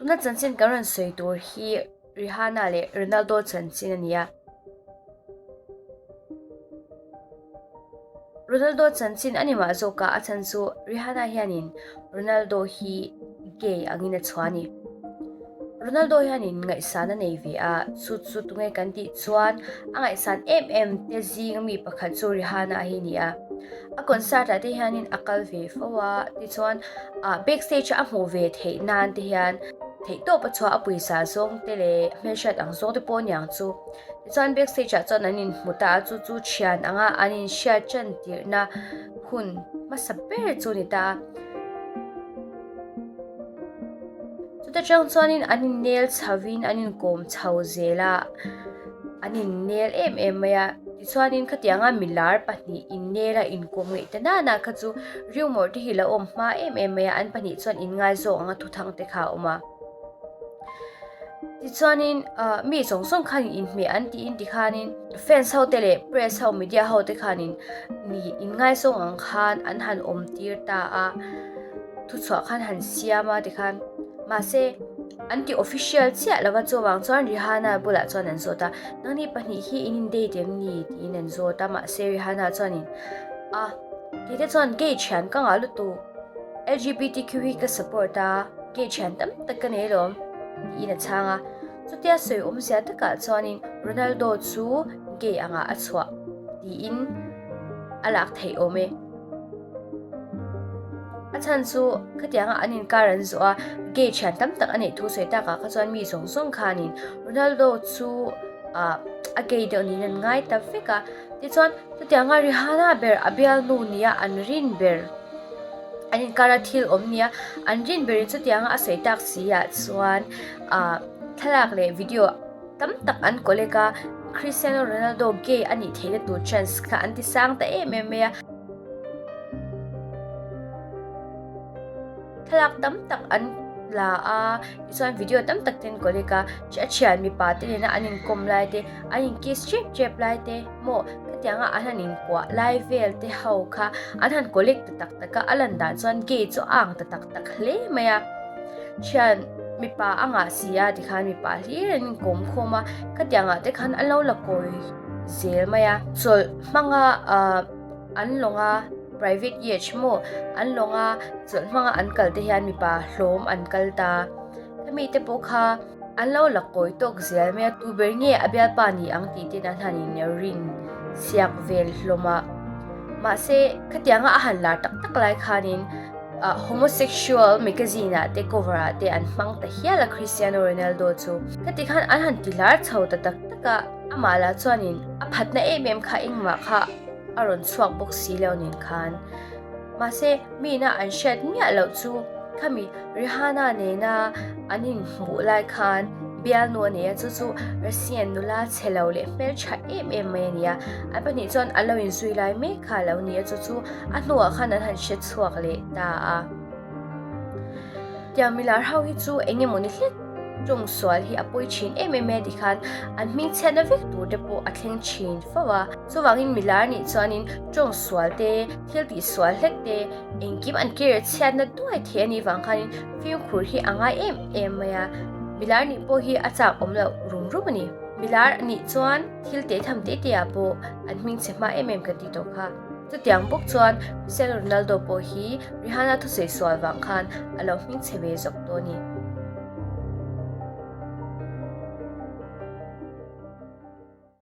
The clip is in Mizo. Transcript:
Tuna chanchin kan rawn sawi tur hi Rihanna leh Ronaldo chanchin a ni a. Ronaldo chanchin a ni mah zawk a, a chhan chu Rihanna hianin Ronaldo hi gay angin a chhuah a ni. Ronaldo hianin ngaihsan a nei ve a, chu chu tunge kan tih chuan a ngaihsan em em te zing mi pakhat chu Rihanna hi a ni a. A concert ah te hianin a kal ve fo a, tichuan ah backstage a hmuh ve theih nan te hian theihtawp a chhuah a pawisa zawng te leh hmelhriat ang zawng te pawh a niang chu. Tichuan backstage ah chuan an inhmu ta a, chu chu thian anga an inhriat tan tirhna hun hmasa ber chu a ni ta a. Chuta tang chuanin an innel chhovin an inkawm chho zel a, an innel em em mai a. Tichuanin khatianga milar pahnih innela inkawm ngeih ta nana kha chu rumour te hi la awm hma em em mai a, an pahnih chuan inngaizawk anga thuthang te kha a awm a. Tichuanin ah mi zawng zawng khanin inhmeh an tiin tikhanin fans ho te leh press ho media ho te khanin mi inngaizawng ang khan an han awm tir ta a thuchhuah khan han siam a tikhan mahse an ti official chiah lova chuvang chuan Rihanna bulah chuan an zawt a nangni pahnih hi in in date em ni tiin an zawt a mahse Rihanna chuanin a tite chuan gay thian ka ngah lutuk LGBTQ hi ka support a gay thian tam tak ka nei alawm tiin a chhang a chutia sawi awmzia takah chuanin Ronaldo chu gay angah a chhuah tiin a lak theih awm e. A chhan chu khatianga an inkar an zawh a gay thian tam tak a neih thu sawi takah kha chuan mi zawng zawng khanin Ronaldo chu ah a gay deuh niin an ngai ta vek a tichuan chutianga Rihanna ber a bialnu nia an rin ber. An inkara thil awm nia an rin berin chutianga a sawi tak si ah chuan ah thlalak leh video tam tak an collect a Cristiano Ronaldo gay a nih theihna tur chance kha an ti sang ta em em mai a. Thlalak tam tak an la a tichuan video tam tak te an collect a a thian mipa te nena an inkawm lai te an in kiss tep tep lai te maw khatianga an han inkuah lai vel te ho kha an han collect ta tak tak a a lan dan chuan gay chu a ang ta tak tak hle mai a thian mipa a ngah si a tikhan mipa hlir an inkawm khawm a khatiang ah te khan an lo la kawi zel mai a chawlh hmanga ahh an lawng a private yacht maw an lawng a chawlh hmanga an kal te hian mipa hlawm an kal ta hemi te pawh kha. An lo la kawi tawk zel mai a, tu ber nge a bialpa ni ang tih ten an han in rin siak vel hlawm a. Mahse, khatianga a han lar tak tak lai khanin ah homosexual magazine ah te cover ah te an hmang ta hial a Cristiano Ronaldo chu. Khati khan an han ti lar chho ta tak tak a, amah lah chuanin a phatna em em kha engmah kha a rawn chhuak bawk si lo nen khan. Mahse, mina an hriat miah loh chu khami Rihanna nena an inhmuh lai khan bialnu a nei a, chu chu Russian nula chhe lo leh hmeltha em em mai a ni a. An pahnih chuan an lo inzui lai mek kha a lo ni a, chu chu a hnuah khan an han hre chhuak leh ta a. Tiang milar ho hi chu eng emawni hlek tawng sual hi a pawi thin em em mai a tikhan an hmingchhiatna vek tur te pawh a thleng thin fo a. Chuvangin milar nih chuanin tawng sual te, thil tih sual hlek te, engkim an kir chhiatna duai thei a nih vang khanin fimkhur hi a ngai em em mai a. Milar nih pawh hi a chak awm loh rum rum a ni. Milar nih chuan thil teh tham te te ah pawh an hmingchhe hma em em kan tih tawh kha. Chutiang bawk chuan Cristiano Ronaldo pawh hi Rihanna thusawi sual vang khan a lo hmingchhe ve zawk tawh a ni.